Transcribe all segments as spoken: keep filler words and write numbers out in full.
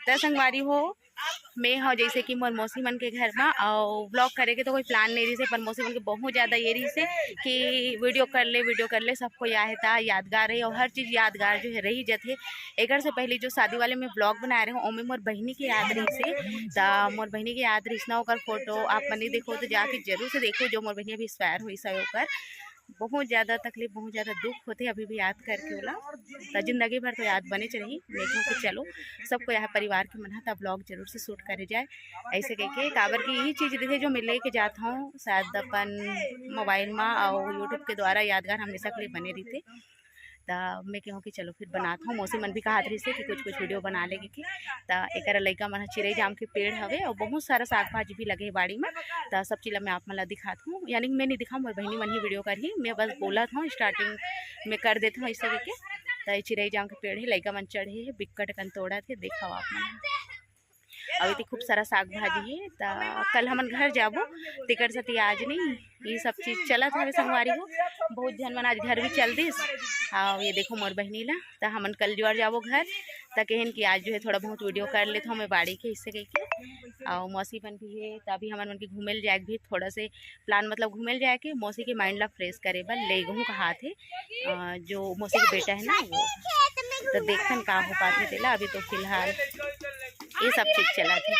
त संगवारी हो, मैं हव जैसे कि मोर मौसी मन के घर मा, अउ vlog करे के तो कोई plan नहीं रहिसे, पर मौसी मन के बहुत ज्यादा ये रहिसे कि video कर ले, video कर ले, सबको याद है, ता यादगार है, और हर चीज यादगार जो है रही जथे। एकर से पहले जो शादी वाले में vlog बनाए रहे, ओमे मोर बहिनी के याद रहिसे, त मोर बहिनी के याद रहिस ना, ओकर photo आप मन नहीं देखो तो जाके जरूर से देखो, जो मोर बहिनी अभी expire होइस है ओकर। बहुत ज्यादा तकलीफ, बहुत ज्यादा दुख होथे अभी भी याद करके ओला। त जिंदगी भर तो याद बने रही। मैं कहूँ कि चलो, सबको यहाँ परिवार के मन ह, त vlog जरूर से shoot करे जाए, ऐसे कह के। काबर कि यही चीज रहिथे जो मैं लेके जात हूँ शायद अपन mobile मा, और YouTube के द्वारा यादगार हमेशा के लिए बने रहिथे। त मैं कहूँ कि चलो फिर बनात हूँ। मौसी मन भी कहत रहिसे कि कुछ कुछ video बना लेगे कि। त एकर लइका मन ह चिरई जाम के पेड़ हवे, और बहुत सारा साग भाजी भी लगे हे बाड़ी में। त सब चीज ला मैं आप मन ला दिखात हूँ, यानी कि मैं नहीं दिखाऊँ, मोर बहिनी मन ही video करही। मैं बस बोलत हूँ, starting में कर देत हूँ ऐसे करके। त ये चिरई जाम के पेड़ हे, लइका मन चढ़े हे, बिक्कट कन तोड़त हे, देखव आप मन। अउ एती खूब सारा साग भाजी हे। त कल हमन घर जाबो, तेकर सेती आज नहीं, ये सब चीज चलत हवे संगवारी हो। बहुत झन मन आज घर भी चल दिस। अउ ये देखो मोर बहिनी ला, त हमन कल जुआर जाबो घर। त कहेन कि आज जो है थोड़ा बहुत video कर लेत हूँ मैं बाड़ी के, इससे कह के। अउ मौसी मन भी हे, त अभी हमन मन के घूमे ल जाए के भी थोड़ा से plan, मतलब घूमे ल जाए के मौसी के mind ला fresh करे बर ले गहूँ कहात हे। अ, जो मौसी के बेटा है ना वो, त देखथन का हो पाथे तेला। अभी तो फिलहाल ये सब चीज चलत हे।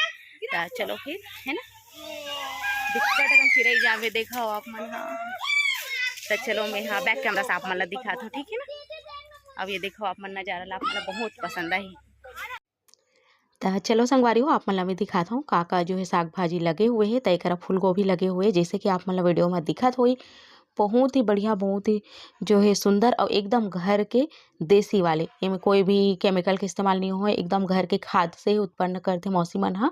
त चलो फिर, है ना, बिक्कट अकन चिरई जाम हे, देखव आप मन ह। त चलो मैं हा back camera से आप मन ला दिखात हूँ, ठीक है ना। अब ये देखव आप मन नजारा ला, आप मन ला बहुत पसंद आही। त चलो संगवारी हो, आप मन ला मैं दिखात हूँ का का जो है साग भाजी लगे हुए हे। त एकरा फूलगोभी लगे हुए हे, जैसे कि आप मन ला video में दिखत होई, बहुत ही बढ़िया, बहुत ही जो है सुंदर और एकदम घर के देसी वाले, एमे कोई भी chemical के इस्तेमाल नहीं होय, एकदम घर के खाद से ही उत्पन्न करथे मौसी मन ह।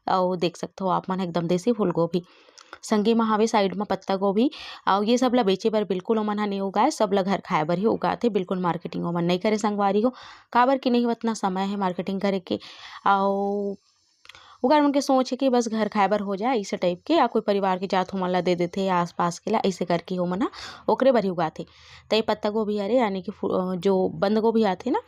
अउ देख सकथो आप मन एकदम देसी फूलगोभी, संगे म हावे side म पत्ता गोभी। अउ ये सब ला बेचे बर बिल्कुल ओमन ह नइ उगाए, सब ला घर खाए बर ही उगाथे, बिल्कुल marketing ओमन नइ करे संगवारी हो, काबर कि नहीं ओतना समय हे marketing करे के। अउ ओकर मन के सोच हे कि बस घर खाए बर हो जाए, इसे type के, या कोई परिवार के जात ओमन ला दे देथे या आसपास के ला, ऐसे करके ओमन ह ओकरे बर ही उगाथे। त ये पत्ता गोभी हरे, यानी कि फू-, अ, जो बंद गोभी आथे ना,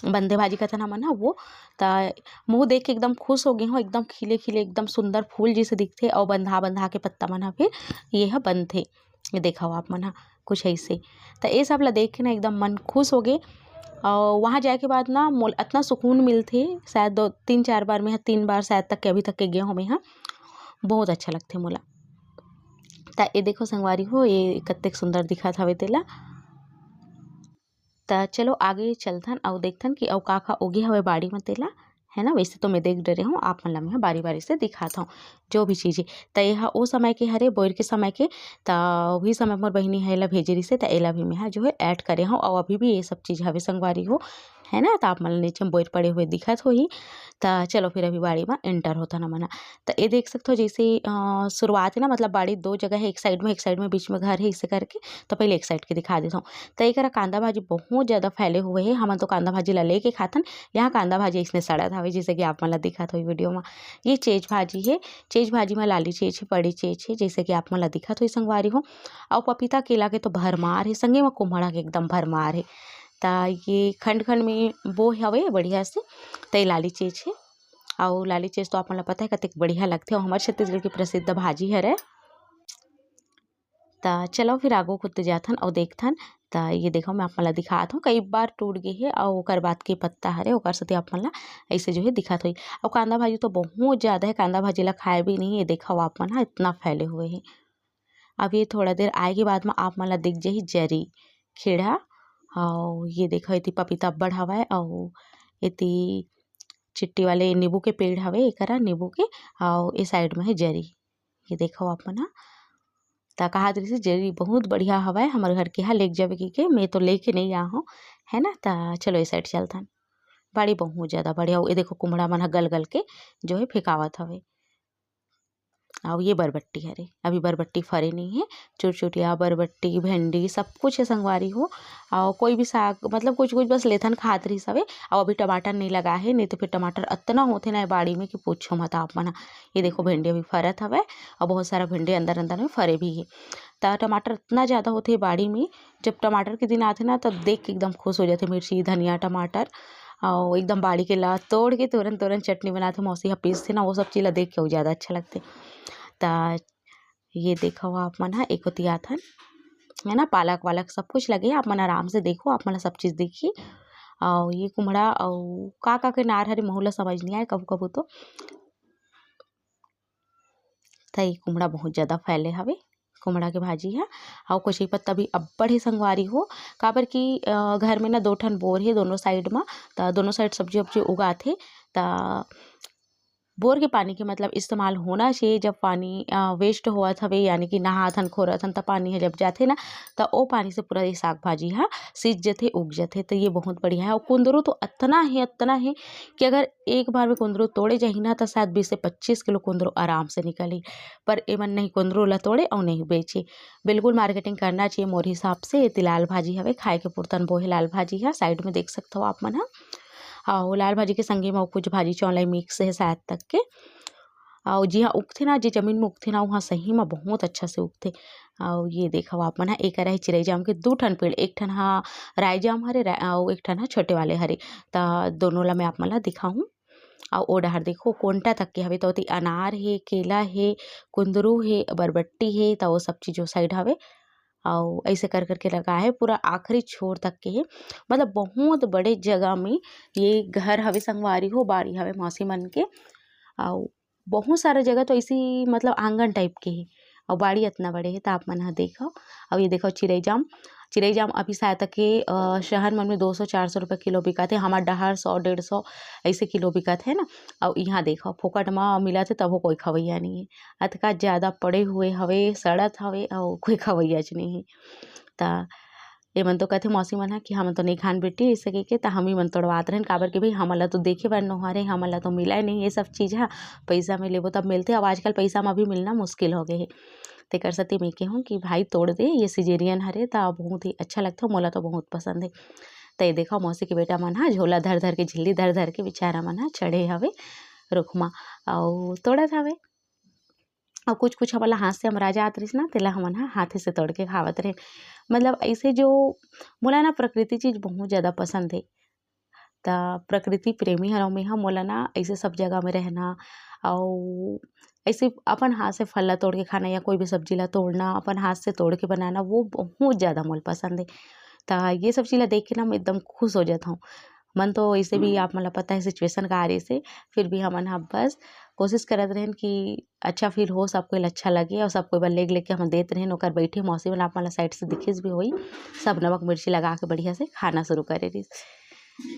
बंदे भाजी कथन हमन ह वो, त महू देख के एकदम खुश हो गे हूँ, एकदम खिले खिले, एकदम सुंदर फूल जैसे दिखथे, अउ बंधा बंधा के पत्ता मन ह फिर ये ह बनथे। ये देखव आप मन ह कुछ ऐसे। त ये सब ला देख के ना एकदम मन खुश हो गे। अउ वहाँ जाए के बाद ना मोल अतना सुकून मिलथे, शायद दो, तीन, चार बार, मैं ह तीन बार शायद तक के अभी तक के गे हूँ मैं ह, बहुत अच्छा लगथे मोला। त ये देखो संगवारी हो, ये कतेक सुंदर दिखत हवे तेला। त चलो आगे चलथन अउ देखथन कि अउ का का उगे हवे बाड़ी म तेला, है ना। वैसे तो मैं देख डरे हूँ, आप मन ला मैं ह बारी बारी से दिखात हूँ जो भी चीज हे। त ये ह ओ समय के हरे, बोइर के समय के, त वही समय मोर बहिनी ह एला भेजे रिहिसे, त एला भी मैं ह जो है add करे हूँ। अउ अभी भी ये सब चीज हवे संगवारी हो, है ना। त आप मन ला नीचे में बोइर पड़े हुए दिखत होही। त चलो फिर अभी बाड़ी म enter होथन हमन ह। त ये देख सकथो जैसे, अ, शुरुआत है ना, मतलब बाड़ी दो जगह है, एक side में, एक side में, बीच में घर है, इसे करके। तो पहले एक side के दिखा देता हूँ। त एकरा कांदा भाजी बहुत ज्यादा फैले हुए है, हमन तो कांदा भाजी ला लेके खाथन, यहाँ कांदा भाजी इसने सड़त हवे, जैसे कि आप मन ला दिखत होही video में। ये चेच भाजी है, चेच भाजी में लाली चेच है, बड़ी चेच है, जैसे कि आप मन ला दिखत होही संगवारी हो। अउ पपीता केला के तो भरमार है, संगे में कुम्हड़ा के एकदम भरमार है। त ये खंड खंड में बो हवे बढ़िया से, त ये लाली चेच है। अउ लाली चेच तो आप मन ला पता है कतेक बढ़िया लगथे, अउ हमर छत्तीसगढ़ के प्रसिद्ध भाजी हरे। त चलो फिर आगू कुत्ते जाथन अउ देखथन। त ये देखो, मैं आप मन ला दिखात हूँ, कई बार टूट गे हे अउ ओकर बाद के पत्ता हरे, ओकर सेती आप मन ला ऐसे जो है दिखात होही। अउ कांदा भाजी तो बहुत ज्यादा है, कांदा भाजी ला खाए भी नहीं। ये देखो आप मन ह, इतना फैले हुए है। अब ये थोड़ा देर आए के बाद में आप मन ला दिख जाही जरी, खीड़ा। अउ ये देखो, एती पपीता अब्बड़ हवय, अउ एती चिट्टी वाले नींबू के पेड़ हवे, एकरा नींबू के, अउ ए side में है जरी। ये देखो आप मन ह, त कहा दे रहिसे, "जरी बहुत बढ़िया हवय, हमर घर के ह लेके जाबे," कहिके। मैं तो लेके नहीं आ हूँ, है ना। त चलो, ए side चलथन। बड़ी बहुत ज्यादा बढ़िया। ये देखो, कुम्हड़ा मन ह गल गल के जो है फेंकावत हवे। अउ ये बरबट्टी हरे, अभी बरबट्टी फरे नहीं है। चुरचुटिया, बरबट्टी, भेंडी, सब कुछ है संगवारी हो। अउ कोई भी साग, मतलब कुछ कुछ बस लेथन, खात रहिस हवे। अउ अभी टमाटर नहीं लगा है, नहीं तो फिर टमाटर अतना होथे ना बाड़ी में कि पूछो मत आप मन ह। ये देखो, भेंडी अभी फरत हवे अउ बहुत सारा भेंडी अंदर अंदर में फरे भी है। त टमाटर इतना ज्यादा होथे बाड़ी में, जब टमाटर के दिन आथे ना, तब देख के एकदम खुश हो जाथे। मिर्ची, धनिया, टमाटर, अउ एकदम बाड़ी के ला तोड़ के तुरंत तुरंत चटनी बनाथे, मौसी ह पीसथे ना, वो सब चीज ला देख के अउ ज्यादा अच्छा लगथे। त ये देखो आप मन ह, एक ओती आथन, है ना, पालक वालक सब कुछ लगे हे, आप मन आराम से देखो, आप मन ला सब चीज दिखही। अउ ये कुमड़ा अउ का का के नार हरे, महू ला समझ नहीं आए कभू कभू तो। त ये कुमड़ा बहुत ज्यादा फैले हवे, कुमड़ा के भाजी ह। अउ कोचई पत्ता भी अब्बड़ हे संगवारी हो, काबर कि, अ, घर में ना दो ठन बोर हे दोनों साइड म, त दोनों साइड सब्जी वब्जी उगाथे। त बोर के पानी के मतलब इस्तेमाल होना चाहिए। जब पानी, अ, वेस्ट होवत हवे, यानी कि नहाथन खोरथन, त पानी ह जब जाथे ना, त ओ पानी से पूरा ये साग भाजी ह सींच जथे, उग जथे। त ये बहुत बढ़िया हे। अउ कुंदरू तो अतना हे, अतना हे कि अगर एक बार में कुंदरू तोड़े जाही ना, त शायद बीस से पच्चीस किलो कुंदरू आराम से निकलही। पर एमन नहीं कुंदरू ला तोड़े अउ नहीं बेचे। बिल्कुल मार्केटिंग करना चाहिए मोर हिसाब से। ये लाल भाजी हवे, खाए के पुरतन बोहे लाल भाजी ह। साइड में देख सकथव आप मन ह, अउ लाल भाजी के संगे म कुछ भाजी चौलाई मिक्स हे शायद तक के। अउ जिहाँ उगथे ना, जे जमीन में उगथे ना, उहाँ सही म बहुत अच्छा से उगथे। अउ ये देखव आप मन ह, एकर हे चिरई जाम के दू ठन पेड़, एक ठन ह राय जाम हरे, रा-, अउ एक ठन ह छोटे वाले हरे। त दोनों ला मैं आप मन ला दिखाहूँ। अउ ओ डहर देखो, कोंटा तक के हवे, त ओती अनार हे, केला हे, कुंदरू हे, बरबट्टी हे, त ओ सब चीज ओ साइड हवे। अउ ऐसे कर करके लगा हे, पूरा आखिरी छोर तक के हे। मतलब बहुत बड़े जगह में ये घर हवे संगवारी हो, बाड़ी हवे मौसी मन के। अउ बहुत सारा जगह तो ऐसी मतलब आंगन टाइप के हे, अउ बाड़ी अतना बड़े हे, त आप मन ह देखव। अउ ये देखव चिरई जाम, चिरई जाम अभी शायद तक के, अ, शहर मन में दो सौ चार सौ रुपये किलो बिकत हे, हमर डहर सौ डेढ़ सौ ऐसे किलो बिकत हे ना। अउ इहाँ देखव, फोकट म मिलत हे, तभो कोई खवैया नहीं हे। अतका ज्यादा पड़े हुए हवे, सड़त हवे, अउ कोई खवैयाच नहीं हे। त एमन तो कथे मौसी मन ह कि हमन तो नहीं खान बेटी, ऐसे कहिके, त हम ही मन तोड़वात रहन, काबर कि भाई, हमन ला तो देखे बर नोहरे, हमन ला तो मिला ही नहीं ये सब चीज ह। पैसा में लेबो तब मिलथे, अब आजकल पैसा में भी मिलना मुश्किल हो गए हे। तेकर सेती मैं कहूँ कि भाई तोड़ दे, ये सिजेरियन हरे, त बहुत ही अच्छा लगथे, मोला तो बहुत पसंद हे। त ये देखो, मौसी के बेटा मन ह झोला धर धर के, झिल्ली धर धर के बेचारा मन ह चढ़े हवे रुख म, अउ तोड़त हवे। अउ कुछ कुछ हमन ला हाथ से अमरा जात रहिस ना, तेला हमन ह हाथे से तोड़ के खावत रहे। मतलब ऐसे जो मोला ना प्रकृति चीज बहुत ज्यादा पसंद हे, त प्रकृति प्रेमी हरव मैं ह। मोला ना ऐसे सब जगह में रहना, अउ ऐसे अपन हाथ से फल ला तोड़ के खाना या कोई भी सब्जी ला तोड़ना, अपन हाथ से तोड़ के बनाना, वो बहुत ज्यादा मोला पसंद हे। त ये सब चीज ला देख के ना मैं एकदम खुश हो जात हूँ। मन तो ऐसे भी आप मन ला पता है सिचुएशन का आ रही से, फिर भी हमन ह बस कोशिश करत रहन कि अच्छा फील हो, सब कोई ला अच्छा लगे, और सब कोई बर लेग लेग के हमन देत रहन। ओकर बैठे मौसी मन आप मन ला साइड से दिखिस भी होई, सब नमक मिर्ची लगा के बढ़िया से खाना शुरू करे रहिस।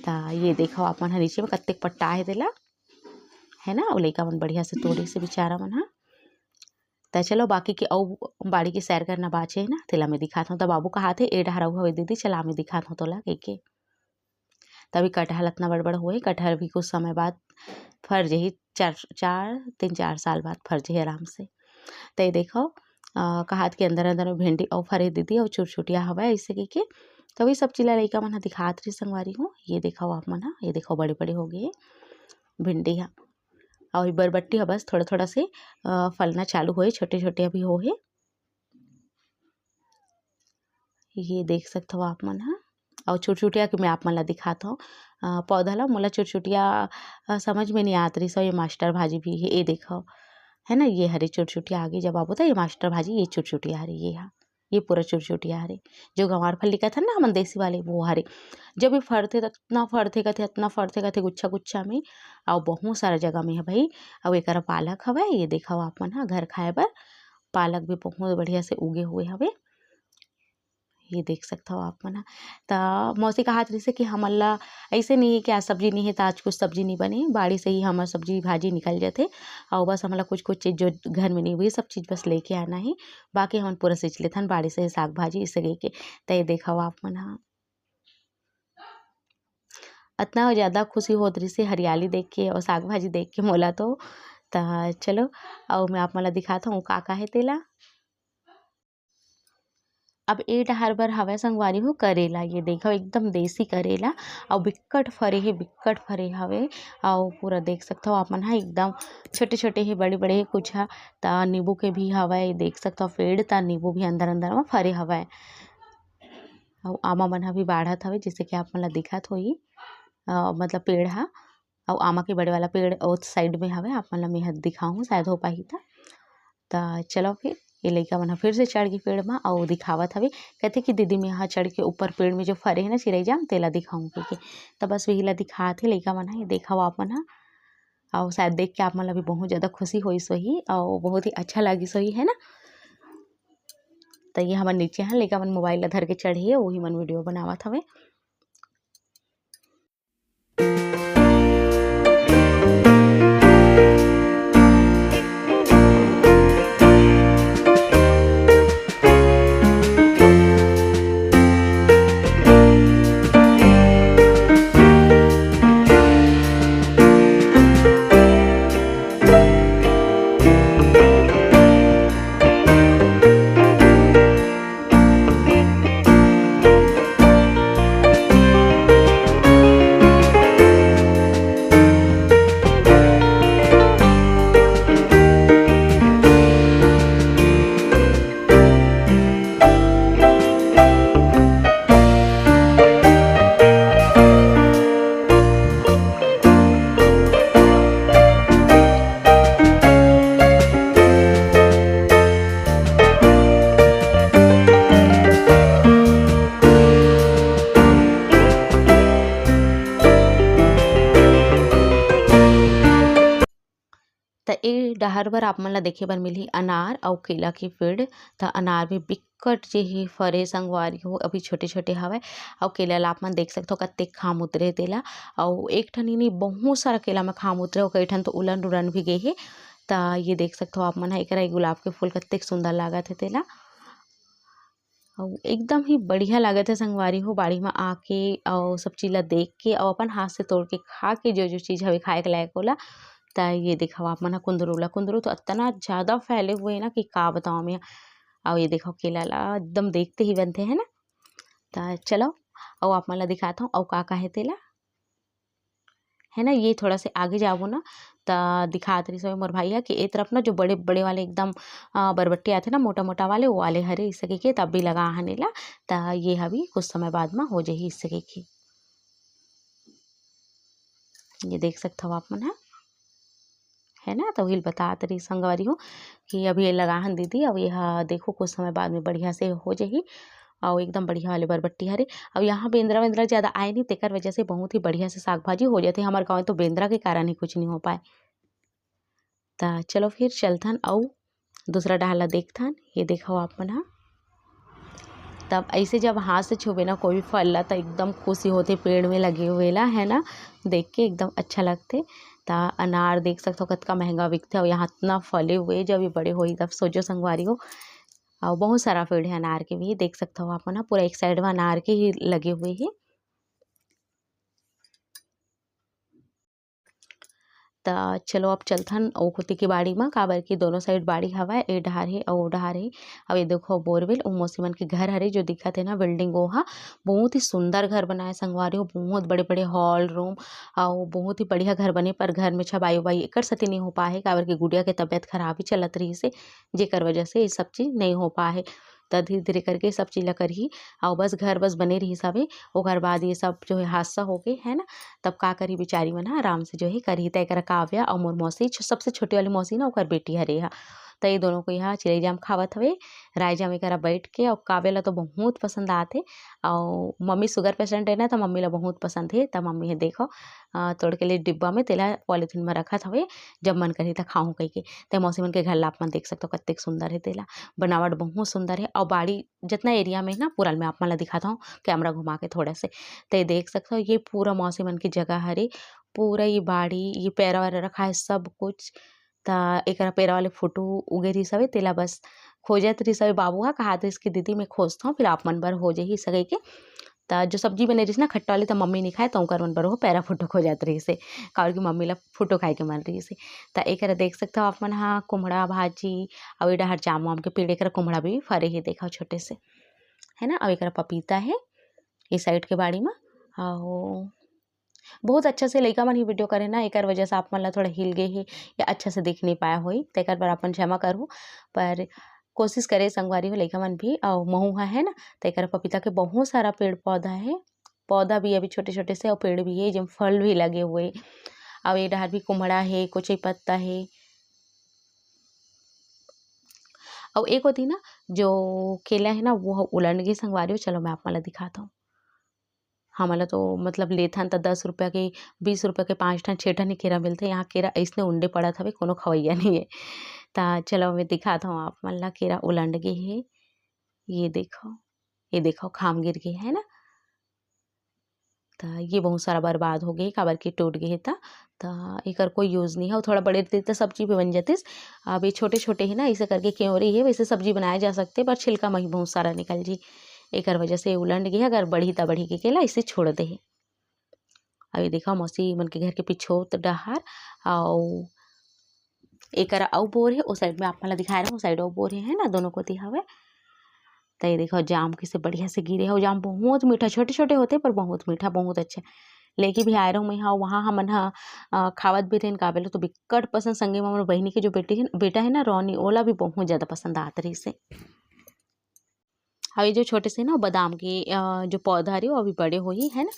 त ये देखो आप मन ह नीचे में कत्तेक पट्टा हे तेला, है ना, अउ लइका मन बढ़िया से तोड़िस हे बेचारा मन ह। त चलो बाकी के अउ बाड़ी के सैर करना बाचे हे ना, तेला मैं दिखात हूँ। त बाबू कहाथे, "ए डहर अउ हवे दीदी, चला मैं दिखात हूँ तोला," कहिके। तभी कटहल अतना बड़ बड़ होए, कटहल भी कुछ समय बाद फर जही, चार, चार, तीन चार साल बाद फर जही आराम से। त ये देखो, अ, कहात के अंदर अंदर में भिंडी अउ फरे दीदी अउ चुरचुटिया हवय ऐसे कहिके। त वही सब चीज ला लइका मन ह दिखात रही संगवारी हो। ये देखो आप मन ह, ये देखो बड़े बड़े हो गए भिंडी ह। अउ ये बरबट्टी ह बस थोड़ा थोड़ा से, अ, फलना चालू होए, छोटे छोटे अभी हो हे। ये देख सकथव आप मन ह। अउ चुरचुटिया के मैं आप मन ला दिखात हव, अ, पौधा ला। मोला चुरचुटिया, अ, समझ में नहीं आत रहिस, अउ ये मास्टर भाजी भी हे, ये देखव, है ना, ये हरे चुरचुटिया आगे जब आबो त ये मास्टर भाजी, ये चुरचुटिया हरे, ये हा, ये पूरा चुरचुटिया हरे, जो गंवार फली कथन ना हमन देसी वाले, वो हरे। जब ये फरथे त अतना फरथे कथे, अतना फरथे कथे गुच्छा गुच्छा में, अउ बहुत सारा जगह में हे भाई। अउ एकरा पालक हवय, ये देखव आप मन ह, घर खाए बर पालक भी बहुत बढ़िया से उगे हुए हवे। ये देख सकथव आप मन ह। त मौसी कहात रहिसे कि हमन ला अइसे नइ हे कि आज सब्जी नइ हे, त आज कुछ सब्जी नइ बने। बाड़ी से ही हमर सब्जी भाजी निकल जथे। अउ बस हमन ला कुछ-कुछ चीज जो घर में नइ हे, वही सब चीज बस लेके आना हे। बाकी हमन पूरा सींच लेथन बाड़ी से ही साग भाजी, इसे लेके। त ये देखव आप मन ह। अतना ज्यादा खुशी होत रहिसे हरियाली देख के अउ साग भाजी देख के मोला तो। त चलो, अउ मैं आप मन ला दिखात हूँ का का हे तेला। अब ए डहर बर हवय संगवारी हो करेला, ये देखव एकदम देसी करेला, अउ बिक्कट फरे हे, बिक्कट फरे हवे। अउ पूरा देख सकथव आप मन ह एकदम छोटे-छोटे हे, बड़े-बड़े हे कुछ ह, त नींबू के भी हवय, देख सकथव पेड़, त नींबू भी अंदर-अंदर म फरे हवय। अउ आमा मन ह भी बाढ़त हवे, जइसे कि आप मन ल दिखत होही। अ, मतलब पेड़ ह, अउ आमा के बड़े वाला पेड़ ओ साइड में हवे, आप मन ल मेंह दिखाहूँ, शायद हो पाही त। त चलो फिर, ये लइका मन ह फिर से चढ़ गे पेड़ म अउ दिखावत हवे, कथे कि दीदी, मेंह चढ़ के ऊपर पेड़ में जो फरे हे ना चिरई जाम, तेला दिखाहूँ कहिके। त बस वही ला दिखात हे लइका मन ह, ये देखव आप मन ह। अउ शायद देख के आप मन ला भी बहुत ज़्यादा खुशी होइस होही अउ बहुत ही अच्छा लागिस होही, है ना? त ये हमन नीचे हन, लइका मन मोबाइल ला धर के चढ़े हे, वही मन वीडियो बनावत हवे। त ए डहर बर आप मन ला देखे बर मिलही अनार अउ केला के पेड़। त अनार भी बिक्कट जे हे फरे संगवारी हो, अभी छोटे-छोटे हवय। अउ केला ला आप मन देख सकथव कतेक खाम उतरे हे तेला। अउ एक ठन ही नहीं, बहुत सारा केला में खाम उतरे हे, कई ठन तो उलन उलन भी गे हे। त ये देख सकथव आप मन ह, एकरा ये गुलाब के फूल कतेक सुंदर लागत हे तेला। अउ एकदम ही बढ़िया लागत हे संगवारी हो, बाड़ी म आके अउ सब चीज ला देख के अउ अपन हाथ से तोड़ के खा के, जो जो चीज हवे खाए के लायक ओला। त ये देखव आप मन ह कुंदरू ला, कुंदरू तो अतना ज्यादा फैले हुए हे ना कि का बताओ मैं। अउ ये देखव केला ला, एकदम देखते ही बनथे, है ना। त चलो, अउ आप मन ला दिखात हव अउ का का हे तेला। है ना, ये थोड़ा से आगे जाबो ना, त दिखात रहिस हवे मोर भाई ह कि ए तरफ ना जो बड़े-बड़े वाले एकदम, अ, बरबट्टी आथे ना, मोटा-मोटा वाले, वो वाले हरे, इसे कहिके तब भी लगा हन एला, त ये ह भी कुछ समय बाद म हो जाही, इसे कहिके। ये देख सकथव आप मन ह, है ना, त वही ल बतात रहिस संगवारी हो कि अभी ये लगा हन दीदी, अब ये ह देखो कुछ समय बाद में बढ़िया से हो जाही। अउ एकदम बढ़िया वाले बरबट्टी हरे। अउ यहाँ बेंदरा वेंदरा ज्यादा आए नहीं, तेकर वजह से बहुत ही बढ़िया से साग भाजी हो जाथे। हमर गाँव तो बेंदरा के कारण ही कुछ नहीं हो पाए। त चलो फिर चलथन अउ दूसरा डहर ला देखथन। ये देखव आप मन ह, तब ऐसे जब हाथ से छूबे ना कोई भी फल ला, त एकदम खुशी होथे पेड़ में लगे हुए ला, है ना, देख के एकदम अच्छा लगथे। त अनार देख सकथव कतका महंगा बिकथे, अउ यहाँ इतना फले हुए, जब ये बड़े होही तब सोचो संगवारी हो। अउ बहुत सारा पेड़ हे अनार के भी, देख सकथव आप मन ह, पूरा एक साइड में अनार के ही लगे हुए हे। त चलो अब चलथन ओ कोती के बाड़ी म, काबर कि दोनों साइड बाड़ी हवय, ए डहार हे अउ ओ डहार हे। अउ ये देखो बोरवेल, ओ मौसी मन के घर हरे जो दिखत हे ना बिल्डिंग, ओ ह बहुत ही सुंदर घर बनाए संगवारी हो, बहुत बड़े-बड़े हॉल रूम अउ बहुत ही बढ़िया घर बने, पर घर में छबाई उबाई एकर सेती नइ हो पाए हे, काबर कि गुड़िया के तबियत खराब ही चलत रहिस हे, जेकर वजह से ये सब चीज नइ हो पाए हे। त धीरे-धीरे करके सब चीज ला करही, अउ बस घर बस बने रहिस हवे, ओकर बाद ये सब जो हे हादसा हो गे, है ना? तब का करही बिचारी मन ह, आराम से जो हे करही। त एकरा काव्या अउ मोर मौसी, छ-, सबसे छोटे वाली मौसी ना, ओकर बेटी हरे ह। त ये दोनों कोई ह चिरई जाम खावत हवे, राय जाम एकरा बैठ के, अउ काव्या ला तो बहुत पसंद आथे, अउ मम्मी sugar patient हे ना, त मम्मी ला बहुत पसंद हे। त मम्मी ह देखो, अ, तोड़ के ले डिब्बा में तेला पॉलीथीन में रखत हवे, जब मन करही त खाहूं कहिके। त मौसी मन के घर ला आप मन देख सकथव, कतेक सुंदर हे तेला, बनावट बहुत सुंदर हे। अउ बाड़ी जितना एरिया में हे ना, पूरा मैं आप मन ला दिखात हव कैमरा घुमा के थोड़ा से, त ये देख सकथव, ये पूरा मौसी मन के जगह हरे, पूरा ये बाड़ी, ये पैरा वैरा रखा हे सब कुछ। त एकरा पैरा वाले फोटो उगे रहिस हवे, तेला बस खोजत रहिस हवे बाबू ह, कहात रहिस कि दीदी मैं खोजथव, फिर आप मन बर हो जाही, अइसे कहिके। त जो सब्जी बने रहिस ना खट्टा वाली, त मम्मी नइ खाए, त ओकर मन बर ओह पैरा फोटो खोजत रहिस हे, काबर कि मम्मी ला फोटो खाए के मन रहिस हे। त एकरा देख सकथव आप मन ह, कुम्हड़ा भाजी, अउ ए डहर जाम वाम के पेड़, एकरा कुम्हड़ा भी फरे हे, देखव छोटे से, है ना। अउ एकरा पपीता हे ए साइड के बाड़ी म, अउ बहुत अच्छा से लइका मन ही वीडियो करे ना, एकर वजह से आप मन ला थोड़ा हिल गे हे या अच्छा से दिख नइ पाए होही, तेकर बर आप मन क्षमा करहू। पर कोशिश करे संगवारी हो लइका मन भी, अउ महू ह, है ना, तेकर पपीता के बहुत सारा पेड़ पौधा हे। पौधा भी अभी छोटे-छोटे से, अउ पेड़ भी हे, जेम फल भी लगे हुए हे। अउ ए डहर भी कुम्हड़ा हे, कोचई पत्ता हे। अउ एक ओती ना, जो केला हे ना, वो ह उलंड गे संगवारी हो। चलो, मैं आप मन ला दिखात हव। हमन ला तो मतलब लेथन त दस रुपया के, बीस रुपया के पाँच ठन, छे ठन ही केरा मिलथे। यहाँ केरा अइसने उंडे पड़त हवे, कोनो खवइया नइ हे। त चलो मैं दिखात हव आप मन ला, केरा उलंड गे हे। ये देखो, ये देखो, खाम गिर गे हे ना। त ये बहुत सारा बर्बाद हो गे, काबर कि टूट गे हे त, त एकर कोई use नइ हे। अउ थोड़ा बड़े रहितिस त सब्जी भी बन जातिस। अब ये छोटे-छोटे हे ना, अइसे करके केंवरी हे, वइसे सब्जी बनाए जा सकथे, पर छिलका म ही बहुत सारा निकल जी। एकर वजह से उलंड गे हे, अगर बढ़ही त बढ़ही कहिके ला अइसे छोड़ दे हे। अब ये देखा मौसी मन के घर के पिछोत डहार, अउ एकर अउ बोर हे, ओ side में आप मन ला दिखाए रहे, ओ side अउ बोर हे, है ना, दोनों कोती हवे। त ये देखो जाम कइसे बढ़िया से गिरे हे, अउ जाम बहुत मीठा, छोटे-छोटे होथे पर बहुत मीठा, बहुत अच्छा। लेके भी आए रहूँ मैं हा, वहाँ हमन हा, अ, खावत भी रहेन, का बोले तो बिक्कट पसंद संगे म हमर बहिनी के जो बेटी हे, बेटा हे ना रोनी, ओला भी बहुत ज़्यादा पसंद आत रहिस हे। अउ ये जो छोटे से ना बादाम के, अ, जो पौधा हरे, वो अभी बड़े होही, है ना।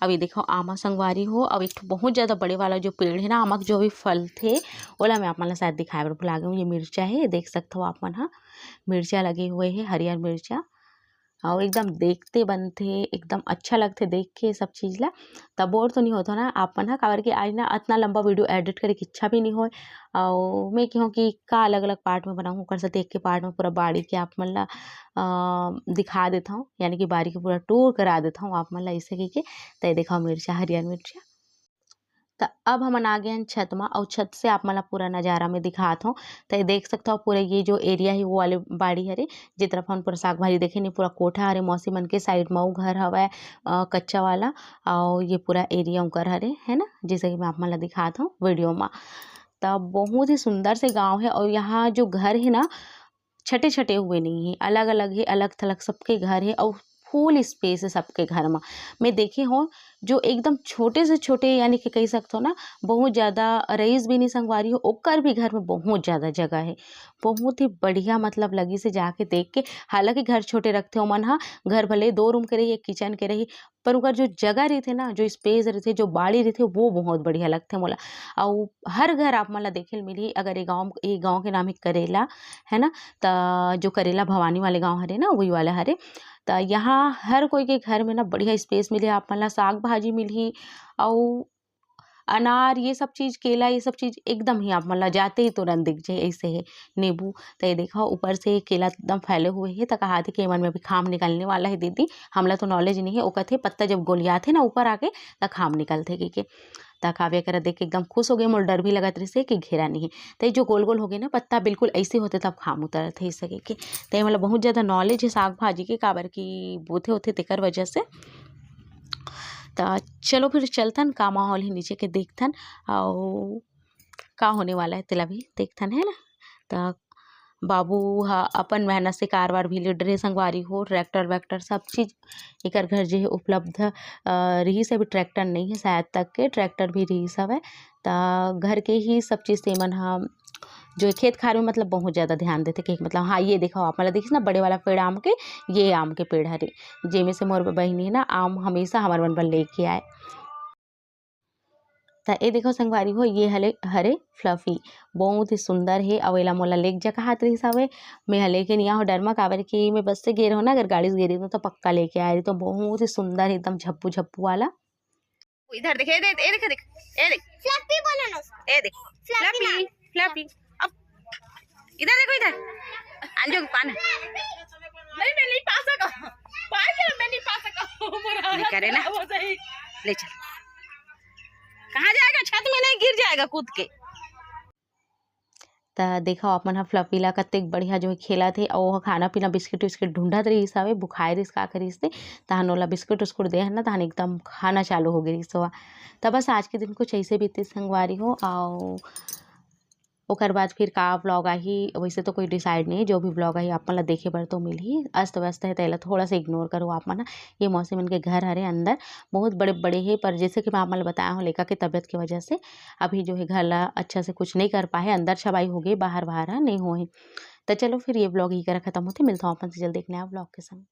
अउ ये देखो आमा संगवारी हो, अउ एक ठो बहुत ज़्यादा बड़े वाला जो पेड़ हे ना, आमा के जो अभी फलथे, ओला मैं आप मन ला शायद दिखाए बर भुला गे हूँ। ये मिर्चा हे, देख सकथव आप मन हा, मिर्चा लगे हुए हे, हरियर मिर्चा। अउ एकदम देखते बनथे, एकदम अच्छा लगथे देख के सब चीज ला। त bore तो नइ होथव ना आप मन ह, काबर कि आज ना अतना लंबा video edit करे के इच्छा भी नइ होय। अउ मैं कहूँ कि का अलग-अलग part में बनाऊँ, ओकर सेती एके part में पूरा बाड़ी के आप मन ला, अ, दिखा देथव, यानी कि बाड़ी के पूरा tour करा देथव आप मन ला, अइसे कहिके। त ये देखव मिर्चा, हरियर मिर्चा। त अब हमन आ गे हन छत म, अउ छत से आप मन ला पूरा नजारा में दिखात हव। त ये देख सकथव पूरा ये जो area हे वो वाले बाड़ी हरे, जे तरफ हमन पूरा साग भाजी देखे हन, पूरा कोठा हरे, मौसी मन के side म अउ घर हवय, अ, कच्चा वाला, अउ ये पूरा area उंकर हरे, है ना, जइसे कि मैं आप मन ला दिखात हव video म। त बहुत ही सुंदर से गाँव हे, अउ यहाँ जो घर हे ना, छटे-छटे हुए नइ हे, अलग-अलग हे, अलग-थलग सबके घर हे अउ full space हे सबके घर म। मैं देखे हव जो एकदम छोटे से छोटे, यानी कि कहि सकथव ना, बहुत ज़्यादा रईस भी नइ संगवारी हो, ओकर भी घर में बहुत ज़्यादा जगह हे। बहुत ही बढ़िया, मतलब लगिस हे जाके देख के। हालाँकि घर छोटे रखथे ओमन ह, घर भले दो room के रही, एक kitchen के रही, पर ओकर जो जगह रहिथे ना, जो space रहिथे, जो बाड़ी रहिथे, वो बहुत बढ़िया लगथे मोला। अउ हर घर आप मन ला देखे ल मिलही, अगर ये गाँव, ये गाँव के नाम हे करेला, है ना, त जो करेला भवानी वाले गाँव हरे ना, वही वाला हरे। त यहाँ हर कोई के घर में ना बढ़िया space मिलही आप मन ला, साग भाजी मिलही, अउ अनार, ये सब चीज, केला, ये सब चीज एकदम ही आप मन ला जाते ही तुरंत दिख जाही, अइसे हे। नींबू, त ये देखव, ऊपर से केला एकदम फैले हुए हे, त कहाथे कि एमन में अभी खाम निकलने वाला हे दीदी, हमला तो knowledge नइ हे। ओ कथे, "पत्ता जब गोलियाथे ना ऊपर आके, त खाम निकलथे," कहिके। त काव्या करा देख के एकदम खुश हो गे, मोला डर भी लगत रहिस हे कि घेरा नइ हे। त ये जो गोल-गोल हो गे ना पत्ता, बिल्कुल अइसे होथे, तब खाम उतरथे, अइसे कहिके। त ये मोला बहुत ज़्यादा knowledge हे साग भाजी के, काबर कि बोथे होथे तेकर वजह से। त चलो फिर चलथन, का माहौल हे नीचे के देखथन, अउ का होने वाला हे तेला भी देखथन, है ना। त बाबू ह अपन मेहनत से कार वार भी ले डरे संगवारी हो, tractor वैक्टर सब चीज एकर घर जे हे उपलब्ध, अ, रिहिस हे। अभी tractor नइ हे शायद तक के, tractor भी रिहिस हवय। त घर के ही सब चीज से मन ह जो खेत खार में मतलब बहुत ज़्यादा ध्यान देथे कि मतलब, हाँ, ये देखव आप मन ला दिखिस ना बड़े वाला पेड़ आम के, ये आम के पेड़ हरे, जेमे से मोर बहिनी हे ना आम हमेशा हमर मन बर लेके आए। त ए देखव संगवारी हो, ये हले, हरे फ्लफी, बहुत ही सुंदर हे। अउ एला मोला लेके जा कहात रहिस हवे, मैं ह लेके नइ आए हों डर म, काबर कि मैं बस से गे रहूँ ना, अगर गाड़ी से गे रहितों त पक्का लेके आए रहितों। बहुत ही सुंदर हे, एकदम झप्पू झप्पू वाला। इधर देख, ए देख, ए देख, देख, ए देख। फ्लफी बोलो ना उसको। ए देख, फ्लफी फ्लफी, ना। फ्लफी। अब इधर देखो, इधर। अंजू के पान है। नहीं, मैं नहीं पा सका। पाए के मैं नहीं पा सका। मोर हालत करे ना। खराब हो जाई। ले चल। कहाँ जाएगा? छत में नहीं, गिर जाएगा कूद के। त देखव, आप मन ह फ्लफी ला कतेक बढ़िया जो हे खेलत हे, अउ ओह खाना पीना बिस्किट उस्किट ढूंढत रहिस हवे, भुखाए रहिस का करिस ते, तहन ओला बिस्किट उस्कुट दे हन ना, तहन एकदम खाना चालू हो गे रहिस ओहा। त बस आज के दिन कुछ अइसे बीतिस संगवारी हो, अउ ओकर बाद फिर का vlog आही, वैसे तो कोई decide नहीं है, जो भी vlog आही आप मन ला देखे बर तो मिलही। अस्त व्यस्त है, तेला थोड़ा सा ignore करो आप मन ह। ये मौसी मन के घर हरे अंदर, बहुत बड़े बड़े हे, पर जैसे कि मैं आप मन ला बताया हूँ, लेका के तबियत की वजह से अभी जो है घर ला अच्छा से कुछ नहीं कर पाए, अंदर छबाई हो गई, बाहर बाहर ह नहीं होए। तो चलो फिर ये vlog यही करा खत्म होथे, मिलता हूँ आप मन से जल्द एक नया vlog के संग।